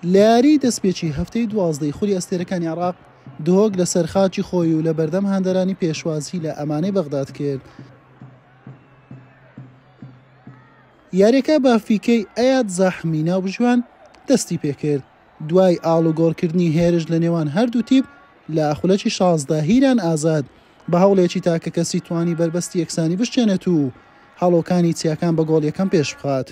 لە یاریی دەستپێکی هەفتەی دوازدەی خولی ئەستێرەکانی عێراق، دهۆک لەسەر خاکی خۆی و لەبەردەم هاندەرانی پێشوازی لە ئەمانەی بەغداد کرد. یارییەکە بە فیکەی ئەیاد زاحمی ناوبژیوان دەستی پێکرد، دوای ئاڵوگۆڕکردنی هێرش لە نێوان هەردوو تیپ لە خولەکی 16 هیران ئازاد بە هەوڵێکی تاکەکەسی توانی بەربەستی یەکسانی بشکێنێت و هەڵۆکانی چیاکان بە گۆڵ یەکەم پێشبخات.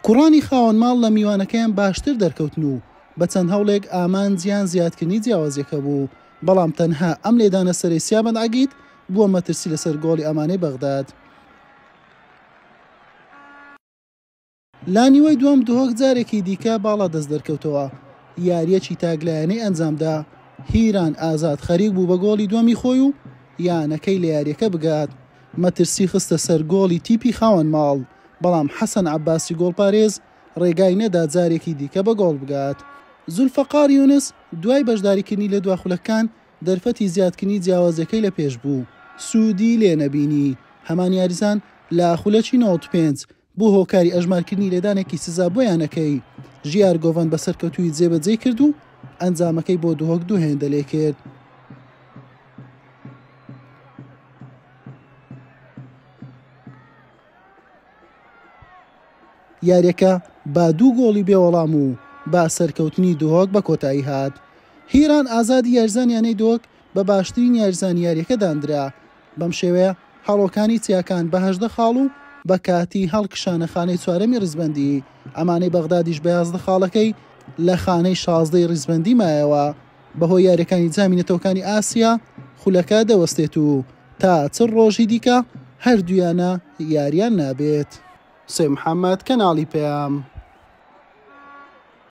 کوڕانی خاوەن ماڵ لە میوانەکەیان باشتر دەرکەوتن و بە چەند هەوڵێک ئامانجیان زیادکردنی جیاوازیەکە بوو، بەڵام تەنها ئەم لێدانە سەرەی سیابەند عەگید بووە مەترسی لەسەر گۆڵی ئەمانەی بەغداد. لە نیوەی دووەم دهۆک جارێکی دیکە باڵادەست دەرکەوتەوە، یارییەکی تاکلایەنەی ئەنجامدا، هیران ئازاد خەریک بوو بە گۆڵی دووەمی خۆی و یانەکەی لە یارییەکە بگات، مەترسی خستە سەر گۆڵی تیپی خاوەن ماڵ، بەڵام حەسەن عەباسی گۆڵپارێز ڕێگای نەدا جارێکی دیکە بە گۆڵ بگات. زولفەقار یونس دوای بەشداریکردنی لە دوا خولەکان دەرفەتی زیادکردنی جیاوازیەکەی لە پێش بوو، سوودی لێ نەبینی، هەمان یاریزان لە خولەکی 95 بوو هۆکاری ئەژمارکردنی لێدانێکی سزا بۆ یانەکەی، ژیار گۆڤەند بە سەرکەوتوویی جێبەجێی کرد و ئەنجامەکەی بۆ دهۆک دوو هێندە لێکرد. یاریەکە بە دوو گۆڵی بێوەڵام و بە سەرکەوتنی دهۆک بە کۆتایی هات. هیران ئازادی یاریزانی یانەی دهۆک بە باشترین یاریزانی یاریەکە داندرا. بەم شێوەیە هەڵۆکانی چیاکان بە 18 خاڵ و بە کاتی هەڵکشانە خانەی چوارەمی ڕیزبەندی، ئەمانەی بەغدادیش بە 11 خاڵەکەی لە خانەی شازدەی ڕیزبەندی مایەوە. بەهۆی یاریەکانی جامی نەتەوەکانی ئاسیا خولەکە دەوەستێت و تا چل ڕۆژی دیکە هەردوویانە یاریان نابێت. حوسێن محەمەد، کەناڵی پەیام.